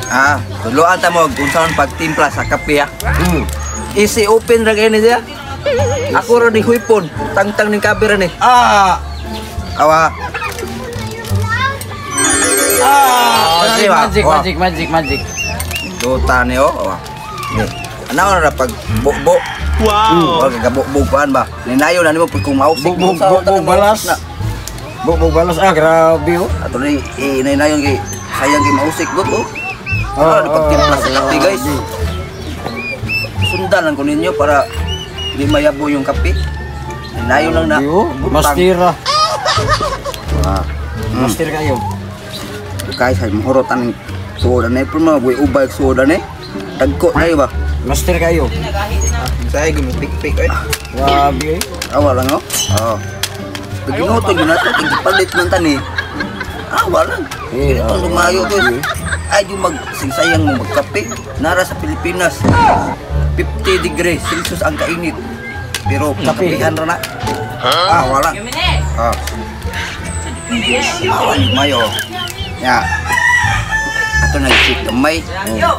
Ah, tuluan ta mo kung saan pagtimpla sa kape ah. Easy open ra kay ni siya. Ako ra ni huipon, tangtang ning kape ra ni. Ah! Awa. Ah! Di ba? Magic, Oh. magic, magic, magic. Duta ni oh. Awa. Ni. Ano ra pag bo-bo. Wow! Oh, gabog-bog ba? Ninayo na nimo pag kung mausik. Bug, bug, bug, bug, balas. Na. Bug, balas. Ah, grabe oh. Ato ni inaynayon kay sayang kay mausik gud oh. Ah, Oh, oh, pagtimpla sa kape, guys. grabe. Sundan lang ko ninyo para di mayabo yung kape. Ninayo lang na. Grabe, oh. Butang. Mastira. Ah. Master kayo. Guys, ay mahurot ang suodan eh. Pero mga buhay ubay suodan eh. Dagko na yun ba? Master kayo. Saya gumipik-pik eh. Grabe eh. Awa lang oh. Oo. Pag ginuto yun nato, palit man tani. Awa lang. Eh, Ito lumayo to. Ay, yung magsingsayang mo magkape. Nara sa Pilipinas. 50 degrees Celsius ang kainit. Pero Kape. kapihan ra na. Ah, wala. Ah. Awa, lumayo. Ya. Ato nag-check gamay. Oh.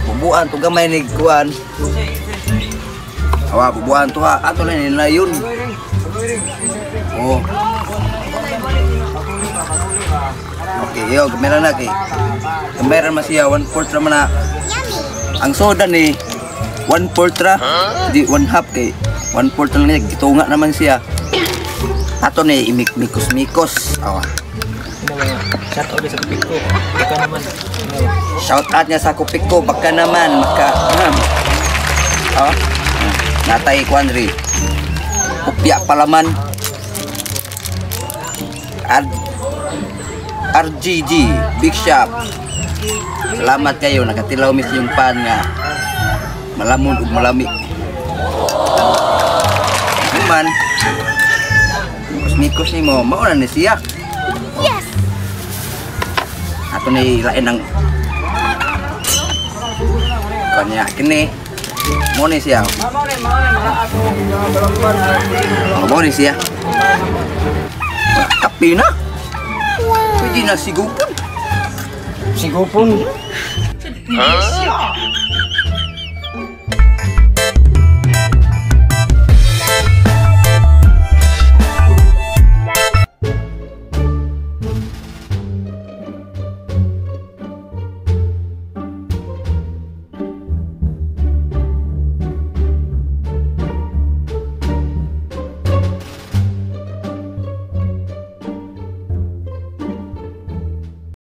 Bubuan to gamay ni kuan. Awa, bubuan to ha. Ato na nila yun. Oh. Okay, yo, kamera na kay. Kamera man siya, 1/4 ra man na. Ang soda ni 1/4 ra, di 1/2 kay 1/4 lang niya, gitunga naman siya. Ato ni imik-mikos-mikos. Awa. Shout out sa kupit ko. Baka naman. Shout out niya sa kupik ko, baka naman maka Oh. Natay kwanri. Kupya palaman. RGG Big Shop. Salamat kayo nakatilaw mis yung pan nga malamon ug malami. Human. Mikos nimo, mao na ni siya. Yes! Ato ni lain ang kanya kini mo ni siya. Oh, mo ni siya. Kape na. Pwede na sigupon. Sigupon. Huh?